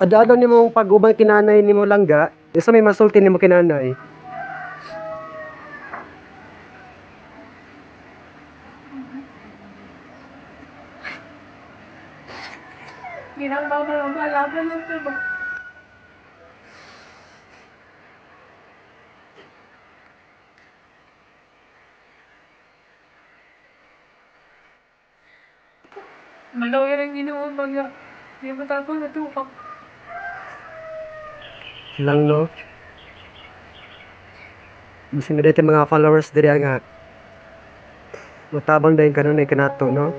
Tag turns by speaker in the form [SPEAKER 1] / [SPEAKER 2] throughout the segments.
[SPEAKER 1] Adalo nimo pag-uban kinanay nimo langga, isa may masulti nimo kinanay.
[SPEAKER 2] Ginamba mo lang malaban lang ito ba? Malawin ang Ginoo mga di mo tapos natukak.
[SPEAKER 1] Lang no. Bisan na dito mga followers diri nga matabang dayon kanunay kanato no.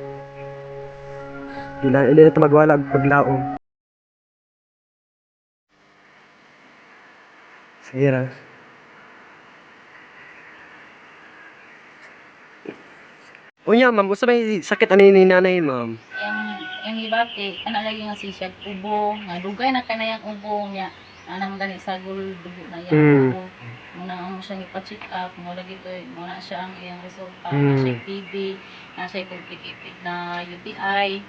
[SPEAKER 1] Dila hindi na ito magwala og paglaom. Sige ra. Unya ma'am, usa may sakit ani ni nanay ma'am?
[SPEAKER 3] Yang iba kay ana lagi nga siya ubo nga dugay na kay na yang ubo niya anang gani sa gul dugo na yang ubo muna mo siya ipa-check up mo lagi to mo na siya ang iyang resulta. Na siya TB, na siya complicated na UTI,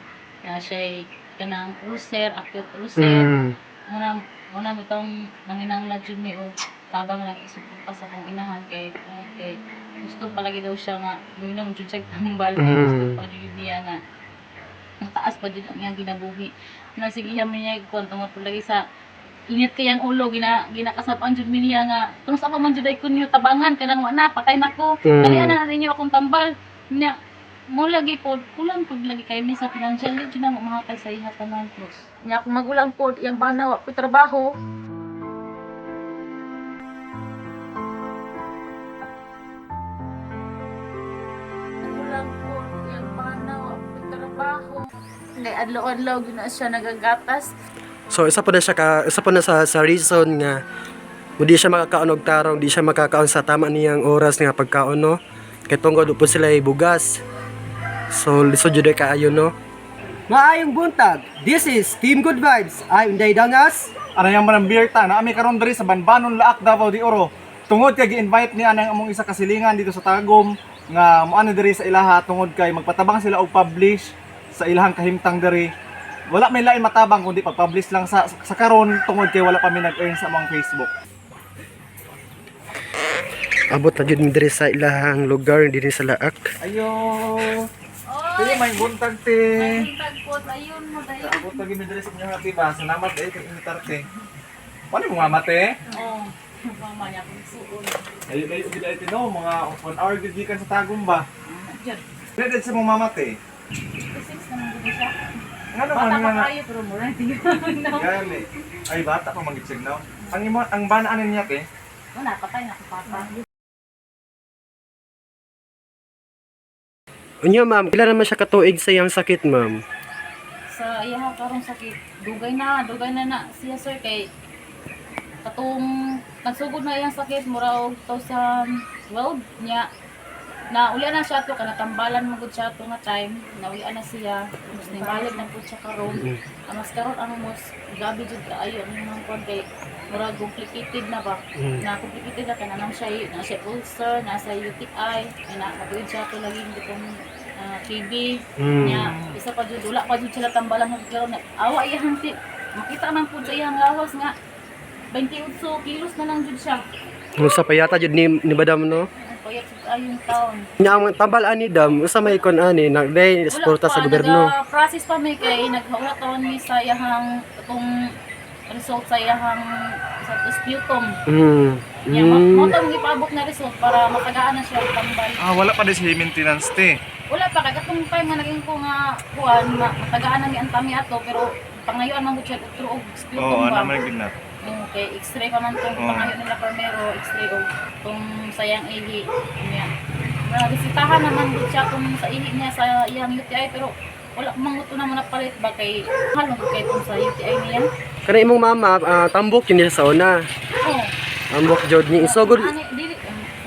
[SPEAKER 3] na siya kanang ulcer, acute ulcer. Muna muna bitong nanginanglan jud mi og tabang lang isuporta sa akong inahan kay kay gusto palagi daw siya nga minom jud siya tambal kay gusto pa jud niya nga mataas pa jud ang iyang kinabuhi. Na sige iya man niya kuan tungod palagi sa init kay ang ulo ginakasab-an jud mi niya nga kung sa pa man jud ay kunyo tabangan kanang wa na patay na ko. Dali na ninyo akong tambal niya mo lagi po kulang pud lagi kay mi sa financial di jud na mo mahatag sa iha tanan plus nya akong magulang pod iyang bana wa po'y trabaho. Magulang pod iyang bana wa po'y trabaho. Hindi adlaw-adlaw gyud na siya nagagatas.
[SPEAKER 1] So isa po na siya ka, isa po na sa reason nga hindi siya makakaon og tarong, di siya makakaon sa tama niyang oras nga pagkaon no. Kay tungod po sila ay bugas. So lisod jud kaayo no. Maayong buntag. This is Team Good Vibes. I'm Inday Dangas.
[SPEAKER 4] Anayang manang beer ta na ami karon diri sa Banbanon Laak Davao de Oro. Tungod kay gi-invite ni anang among isa ka silingan dito sa Tagum nga moano diri sa ilaha tungod kay magpatabang sila og publish sa ilahang kahimtang diri. Wala may lain matabang kundi pag-publish lang sa karon tungod kay wala pa mi nag-earn sa among Facebook.
[SPEAKER 1] Abot na jud mi diri sa ilahang lugar diri sa Laak.
[SPEAKER 4] Ayo. Te, may buntag te.
[SPEAKER 3] Buntag po ayun mo dayon.
[SPEAKER 4] Abot na gid mi diri sa inyong ate ba. Salamat eh kay imitar te. Wala mo mama te?
[SPEAKER 3] Oh, mama niya akong suon.
[SPEAKER 4] Ayo ayo gid ay te no, mga 1 hour gid gikan sa Tagum ba.
[SPEAKER 3] Diyan,
[SPEAKER 4] Dili sa mong mama te.
[SPEAKER 3] 56 naman gud siya.
[SPEAKER 4] Ngano
[SPEAKER 3] Bata
[SPEAKER 4] man
[SPEAKER 3] pa
[SPEAKER 4] nga
[SPEAKER 3] kayo pero mura tingnan na.
[SPEAKER 4] Gani. Ay bata pa magitsig now. Ang imo ang banaan niya te.
[SPEAKER 3] Wala, patay na ako papa.
[SPEAKER 1] Unya ma'am, pila naman siya katuig sa iyang sakit ma'am?
[SPEAKER 3] Sa iyaha karong sakit, dugay na na siya sir kay katong nagsugod na iyang sakit mura og 2012 niya na ulian na siya ato kana tambalan mo gud siya ato nga time naulian na siya mas nibalik na pud siya karon. Ang mas karon ang mas grabe jud kaayo ang mga kuan kay murag complicated na ba. Na complicated na kana nang siya na siya ulcer na sa UTI na matuod siya ato lagi itong TB. Nya isa pa jud wala pa jud sila tambalan hangtod karon. Awa iyang ti makita man pud sa iyang lawas nga 28 kilos na lang jud siya.
[SPEAKER 1] Usa pa yata jud ni Madam no.
[SPEAKER 3] Ang payat jud kayong taon.
[SPEAKER 1] Nya ang tambal ani dam, usa may kon ani nagday suporta sa gobyerno.
[SPEAKER 3] Nag-process pa may kay naghaula taon mi sa iyahang itong result sa iyahang sa sputum. Nya mo tong gipaabot na result para matagaan na siya og tambal.
[SPEAKER 4] Ah, wala pa din si maintenance te.
[SPEAKER 3] Wala pa kay katong time nga naging ko nga kuan matagaan na mi ang tami ato pero pangayuan man gud siya og og sputum
[SPEAKER 4] Oo,
[SPEAKER 3] ba.
[SPEAKER 4] ana man gid na.
[SPEAKER 3] Okay, x-ray pa man tong
[SPEAKER 4] Oo.
[SPEAKER 3] pangayo nila primero, x-ray og tong sayang ihi niya. Naresitahan naman gud siya kung sa ihi niya sa iyang UTI pero wala manguto na mo napalit ba kay mahal man gud kay tong sa UTI niya.
[SPEAKER 1] Kana imong mama, tambok yun niya sa una.
[SPEAKER 3] Oh.
[SPEAKER 1] Tambok jud ni isugod.
[SPEAKER 3] Ani dili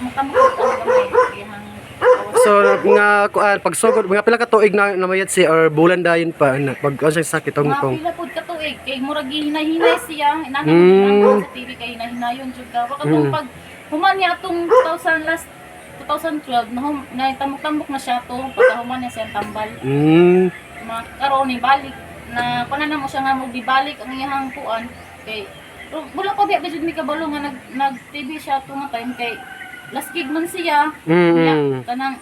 [SPEAKER 3] mutamok ang gamay iyang awas.
[SPEAKER 1] So nga kuan pagsugod mga pila ka tuig na namayat si or bulan dayon pa ana pag kuan siya sakit
[SPEAKER 3] Mga
[SPEAKER 1] tungtong.
[SPEAKER 3] pila pud ka tuig kay murag gihinahinay siya, inana sa TV kay hinahinayon jud ka. Baka tong pag human niya atong 2000 last 2012 na hum, na tambok-tambok na siya to pagka human niya siyang tambal. Mga karon ni balik na kuan na mo siya nga mo dibalik ang iyang kuan kay pero wala ko biya jud mi kabalo nga nag nag TV siya ato nga time kay last gig man siya. Nya, kanang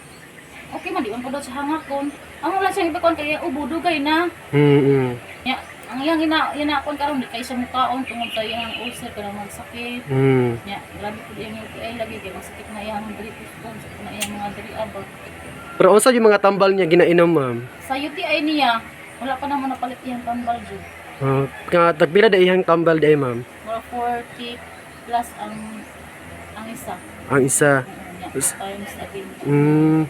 [SPEAKER 3] okay man di man po daw siya hangakon. Ang wala siyang ibakuan kay ubo dugay na. Nya, ang iyang ina inakon karon di kay siya mukaon tungod sa iyang ulcer kanang magsakit. Nya, grabe pud iyang UTI lagi kay magsakit na iyang diri kusgon, sakit na iyang mga diri abot.
[SPEAKER 1] Pero unsa yung mga tambal niya ginainom, ma'am?
[SPEAKER 3] Sa UTI niya, wala pa naman napalit iyang tambal jud.
[SPEAKER 1] Nga tagpila da iyang tambal day, ma'am?
[SPEAKER 3] Mura 40 plus ang isa.
[SPEAKER 1] Ang isa.
[SPEAKER 3] Nya, times again.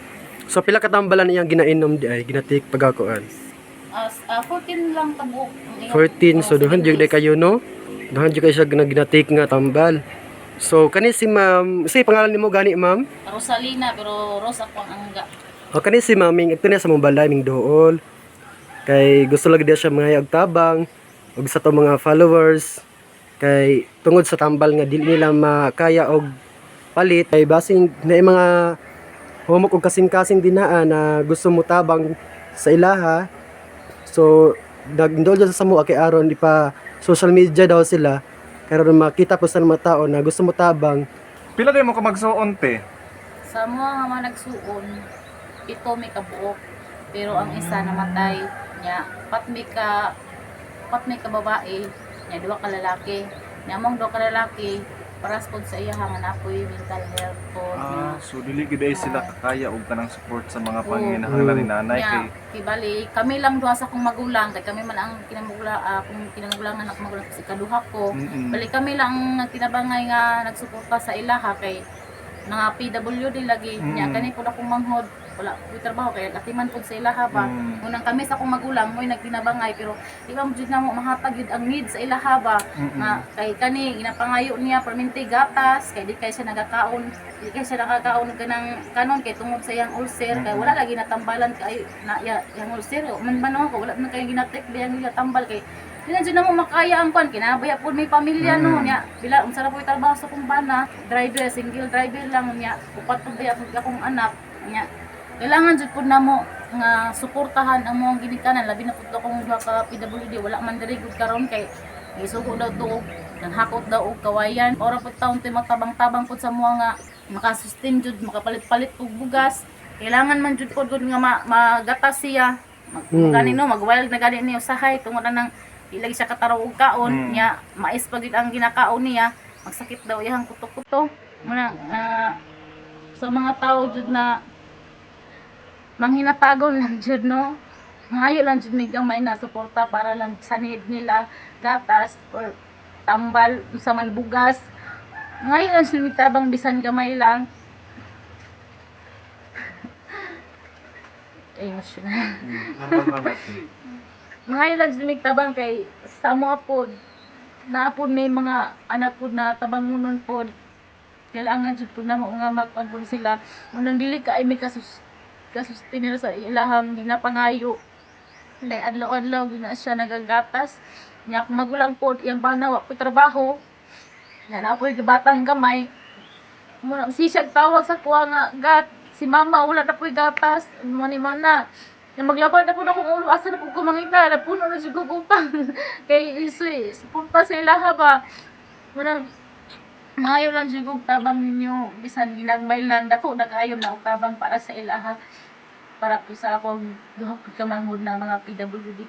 [SPEAKER 1] So pila ka tambalan iyang ginainom di ay ginatik pagakuan?
[SPEAKER 3] As 14 lang kabuok ang iyang
[SPEAKER 1] 14, so duhan
[SPEAKER 3] 7
[SPEAKER 1] jud
[SPEAKER 3] days.
[SPEAKER 1] kayo, no? Duhan jud kayo siya ginatik nga tambal. So kani si ma'am, say pangalan nimo gani, ma'am?
[SPEAKER 3] Rosalina, pero Rose ako ang angga.
[SPEAKER 1] O kani si ma'am, ito na sa mong balay ming dool. Kay gusto lagi diya siya mga tabang ug sa to mga followers kay tungod sa tambal nga dili nila makaya og palit kay basing na mga humok og kasing-kasing dinaa na gusto mo tabang sa ilaha. So nagndol sa samo kay aron di pa social media daw sila karon makita po sa mga tao na gusto mo tabang.
[SPEAKER 4] Pila din mo ka magsuon te?
[SPEAKER 3] Sa mga nga mga nagsuon, 7 may kabuok. Pero ang isa namatay niya, pat may ka babae, niya duha ka lalaki. Niya among duha ka lalaki, paras pod sa iya nga napoy mental health pod.
[SPEAKER 4] Ah, so dili gid ay sila kakaya og kanang support sa mga
[SPEAKER 3] Oo.
[SPEAKER 4] panginahanglan ni nanay
[SPEAKER 3] Niya,
[SPEAKER 4] kay
[SPEAKER 3] kay bali, kami lang duha sa akong magulang, kay kami man ang kinamugla, akong kinamagulangan akong magulang kasi kaduha ko. Bali kami lang ang nagtinabangay nga nagsuporta sa ilaha kay mga PWD lagi. Nya kani pud akong manghod, wala ko trabaho kay latiman pud sa ilaha ba. Unang kami sa akong magulang mo'y nagtinabangay pero di ba jud namo mahatag yun ang need sa ilaha ba. Nga kay kani ginapangayo niya permente gatas kay di kay siya nagakaon, di kay siya nakakaon og kanang kanon kay tungod sa iyang ulcer kay wala lagi natambalan kay na ya, iyang ulcer man man ako wala man kay ginatek biyang tambal kay di na jud namo makaya ang kwan kinabaya pud may pamilya no nya bila unsa ra po trabaho sa akong bana, driver, single driver lang nya upat pud ba akong anak nya kailangan jud pud namo nga suportahan ang mga ginikanan labi na pud akong duha ka PWD wala man diri gud karon kay gisugo daw to og nanghakot daw og kawayan ora pud taon to'y magtabang-tabang pud sa mga nga makasustain jud makapalit-palit og bugas kailangan man jud pud gud nga magatas siya mag, gani no mag-wild na gani niya usahay tungod na nang di lagi siya kataraw og kaon niya mais pa gid ang ginakaon niya magsakit daw iyang kuto-kuto muna sa mga tao jud na manghinatagon lang jud no maayo lang jud mig ang may nasuporta para lang sa need nila gatas or tambal sa man bugas ngayon lang jud mig tabang bisan gamay lang emotional. Ngayon lang jud mig tabang kay sa mga pod na pod may mga anak pod na tabangunon pod kailangan jud pod namo nga magkuan pod sila unang dili ka ay may kasustin nila sa ilahang ginapangayo kay adlaw-adlaw gina siya nagagatas nya akong magulang pod iyang bana wa po'y trabaho nya na po'y batang gamay muna sisag tawag sa kuha nga gat si mama wala na po'y gatas mo ni mana nya maglaban na po akong ulo asa na po ko mangita na puno na siguro utang kay isoy suporta sa ilaha ba muna maayo lang jud og tabang ninyo bisan ginagmay lang dako na kaayo na og tabang para sa ilaha para po sa akong duha ka manghud na mga PWD.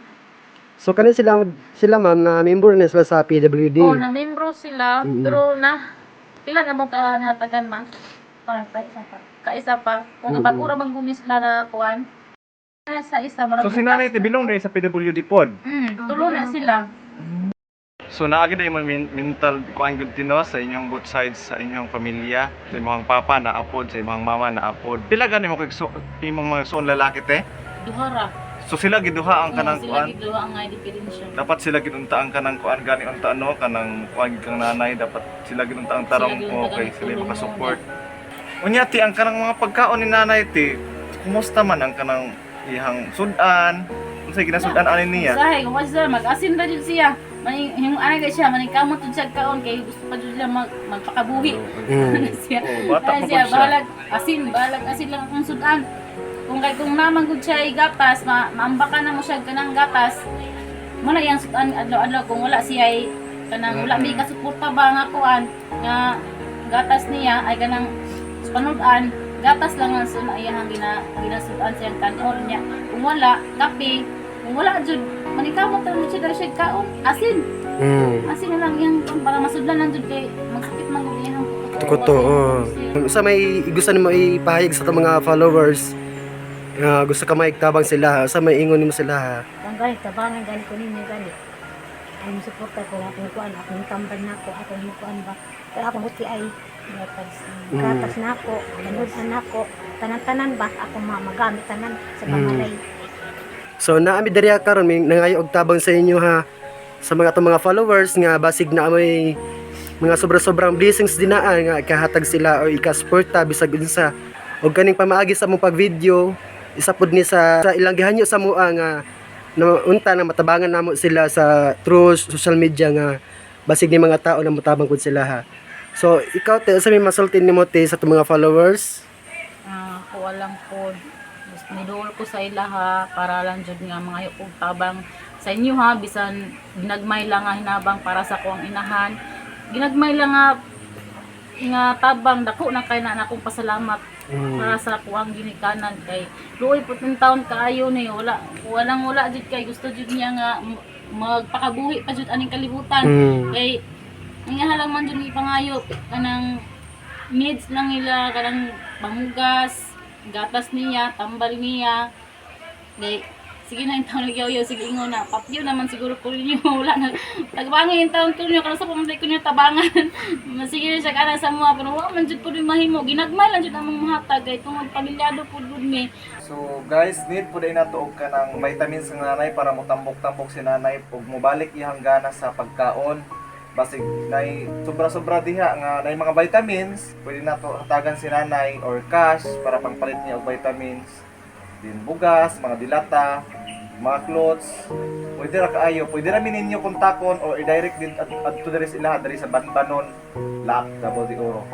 [SPEAKER 1] So kani sila sila ma'am na member na sila sa PWD.
[SPEAKER 3] Oh, na membro sila pero na pila na mo ka natagan ma? Parang kaisa pa. Kaisa pa. Kung pag-ura man gumi sila na kuan. Sa isa
[SPEAKER 4] So si nanay te bilong diri sa PWD pod.
[SPEAKER 3] Tulo na sila.
[SPEAKER 4] So naagi na yung mental kuan gud tino sa inyong both sides sa inyong pamilya, sa imong papa na apod, sa imong mama na apod. Pila gani mo kay imong mga suon lalaki te?
[SPEAKER 3] Duha ra.
[SPEAKER 4] So sila giduha ang kanang
[SPEAKER 3] Oo, sila
[SPEAKER 4] kuan.
[SPEAKER 3] giduha ang nga diferensya.
[SPEAKER 4] Dapat sila gidunta ang kanang kuan gani unta no kanang kuan kang nanay dapat sila gidunta ang tarong
[SPEAKER 3] Sila gidunta
[SPEAKER 4] okay
[SPEAKER 3] ang
[SPEAKER 4] sila
[SPEAKER 3] tulong
[SPEAKER 4] makasupport. Unya ti ang kanang mga pagkaon ni nanay ti kumusta man ang kanang iyang sudan? Unsay ginasudan ani niya?
[SPEAKER 3] Usahay, kung kasi mag-asin ra jud siya. Mani yung ana kay siya, maning kamot jud siya kaon kay gusto pa jud siya magpakabuhi. Siya.
[SPEAKER 4] Oh, bata
[SPEAKER 3] Ay,
[SPEAKER 4] pa
[SPEAKER 3] siya,
[SPEAKER 4] pud siya.
[SPEAKER 3] bahalag asin lang akong sudan. Kung kay kung naman gud siya ay gatas, maambakan na mo siya kanang gatas. Mo na iyang sudan adlaw-adlaw kung wala siya ay kanang wala may kasuporta ba nga kuan nga gatas niya ay kanang panudan gatas lang ang suna iyang ginasudan siyang kanon niya. Kung wala kape, kung wala jud manikamot ra siya dali siya kaon asin. Asin na lang iyang kuan para masudlan lang jud kay magsakit man gud iyang
[SPEAKER 1] Kuto, oh. Sa may gusto nimo ipahayag sa itong mga followers, nga gusto ka maigtabang sila, sa may ingon nimo sila, ha?
[SPEAKER 5] Ang gani, tabangan gani ko ninyo gani. Ay suporta ko akong kuan, akong tambal nako, akong kuan ba. Pero akong gusti ay gatas, gatas nako, tanudan nako, tanan-tanan ba akong magamit tanan sa pangalay.
[SPEAKER 1] So naami diri karon may nangayo og tabang sa inyo, ha, sa mga atong mga followers nga basig na may mga sobra-sobrang blessings dinaan nga ikahatag sila o ikasuporta bisag unsa og kaning pamaagi sa among pag-video, isa pud ni sa ilang gihanyo sa mua nga na unta na matabangan namo sila sa through social media nga basig ni mga tao na motabang pud sila, ha. So ikaw, te, sa may masulti nimo, te, sa atong mga followers?
[SPEAKER 3] Ah, ako lang po. Niduol ko sa ila ha para lang jud nga mga og tabang sa inyo ha, bisan ginagmay lang nga hinabang para sa kuang inahan. Ginagmay lang nga nga tabang, dako na kay na akong pasalamat para sa kuang ginikanan kay luoy pud ng taon kaayo ni wala, walang wala jud kay gusto jud niya nga magpakabuhi pa jud aning kalibutan. Kay ang nga lang man jud ipangayo kanang needs lang nila, kanang panghugas, gatas niya, tambal niya. Kay sige na yung taon nagyaw, sige ingon na patyo naman siguro ko ninyo wala na tagbangin yung taon ko ninyo karon sa pamunday ko ninyo tabangan. Sige na siya kana sa mga, pero wa man jud ko rin mahimo, ginagmay lang jud among mahatag kay tungod pamilyado pud gud mi.
[SPEAKER 4] So guys, need po din nato og kanang vitamins ng nanay para motambok-tambok si nanay ug mobalik iyang gana sa pagkaon. Basig nay sobra-sobra diha nga nay mga vitamins, pwede nato hatagan si nanay or cash para pangpalit niya og vitamins. Din bugas, mga dilata, mga clothes. Pwede ra kaayo, pwede ra mi ninyo kontakon or i-direct din adto diri sa ilaha diri sa Banbanon, Laak, Davao de Oro.